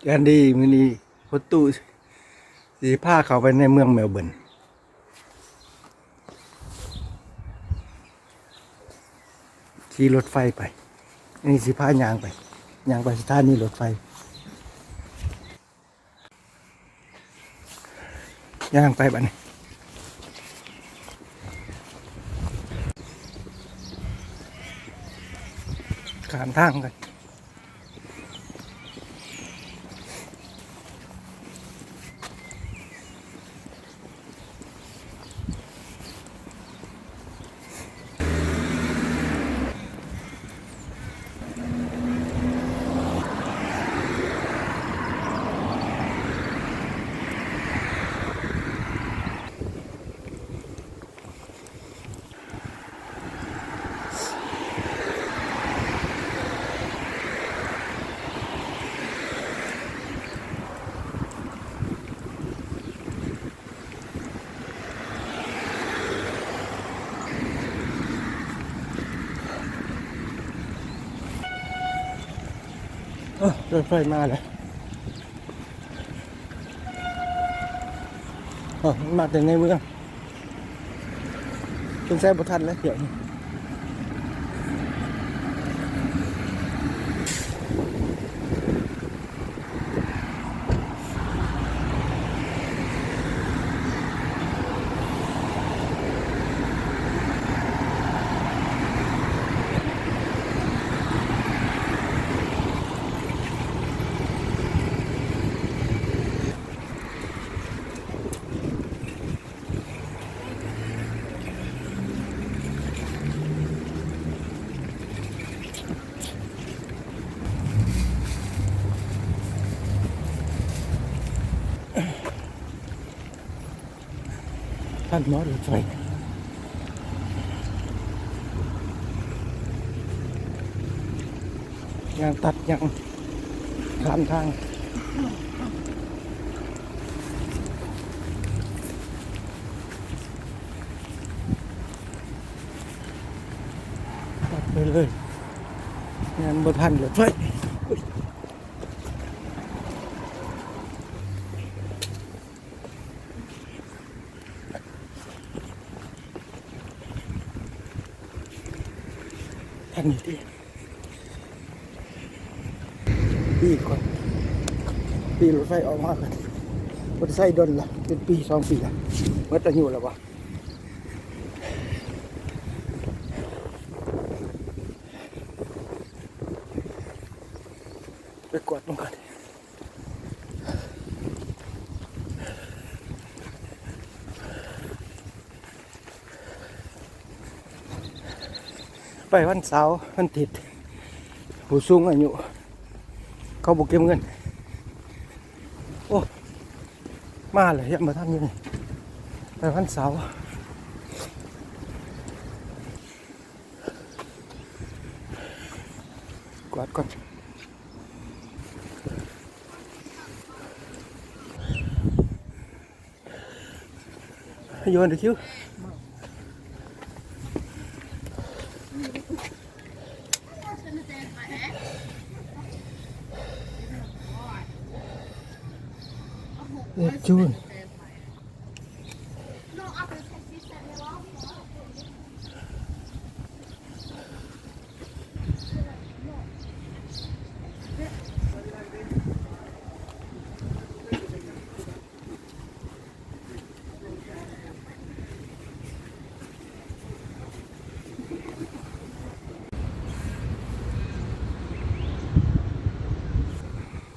ແກນດີ ມື້ນີ້ພໍ່ຕູ້ຊິພາເຂົ້າໄປໃນເມືອງເມລເບີນ ຂີ່ລົດໄຟໄປ. ອັນນີ້ຊິພາຍ່າງໄປ ຍ່າງໄປສະຖານີລົດໄຟ. ຍ່າງໄປບາດນີ້ ຂ້າມທາງກັນ. ເອີ ລົດໄຟມາແລ້ວ. ເອີ ມັນມາແຕ່ໃນເມືອງ. ສົງໄສບໍ່ທັນແລ້ວ ດຽວນີ້. ທັນບໍ່ລົດໄຟ? ຍ່າງຕັດຍ່າງຂ້າມທາງ ຕັດໄປເລີຍ ຍ່າງບໍ່ທັນລົດໄຟ. ທັນຢູ່ຕິ ປີກ່ອນ ປີລົດໄຟອອກມາກ່ອນ ບໍ່ໄດ້ໃຊ້ດົນລະ ເປັນປີສອງປີລະ ໝົດອາຍຸລະບໍ່? ໄປກວດເບິ່ງກ່ອນ. ໄປວັນເສົາ ວັນອາທິດ ຜູ້ສູງອາຍຸເຂົາບໍ່ເກັບເງິນ. ໂອ້ ມາແລ້ວ ຍັງບໍ່ທັນຢູ່ນີ້ ໄປວັນເສົາ. ກວາດກ່ອນ ຢູ່ໃນຄິວ. ເອີ ຈູນ.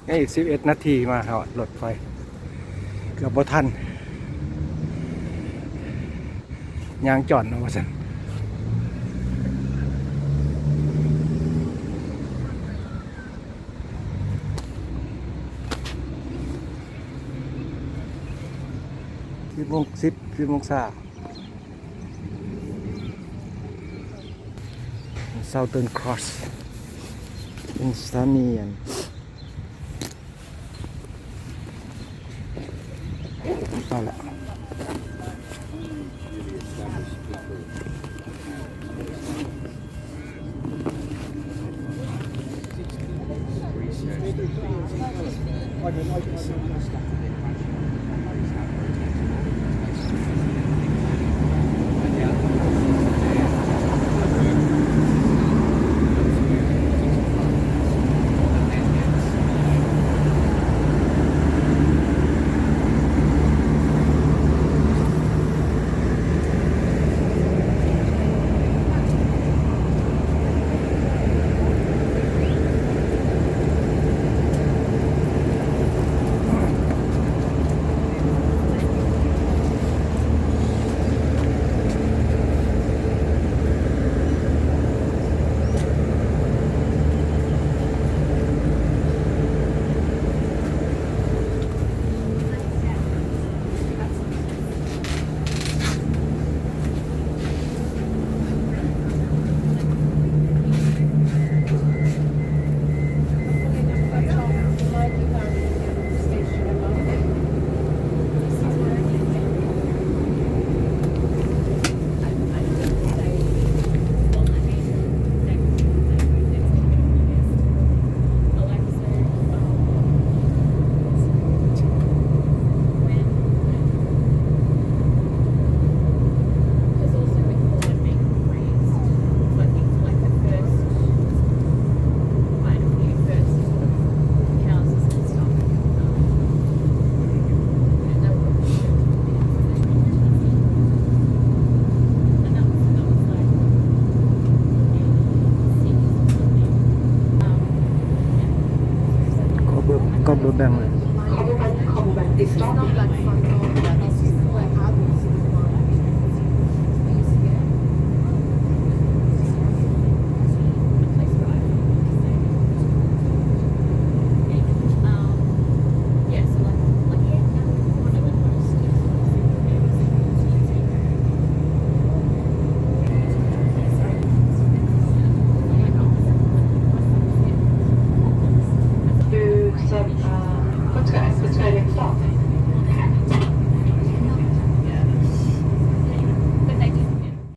ຍັງອີກສິບເອັດນາທີມາຮອດລົດໄຟ ເກືອບບໍ່ທັນ ຍ່າງຈ້ອນເນາະວ່າຊັ້ນ. ສິບໂມງສິບ ສິບໂມງຊາວ. Southern Cross Insanian. ໄປລະ. ກໍບໍ່ ກໍບໍ່ແບ່ງເລີຍ.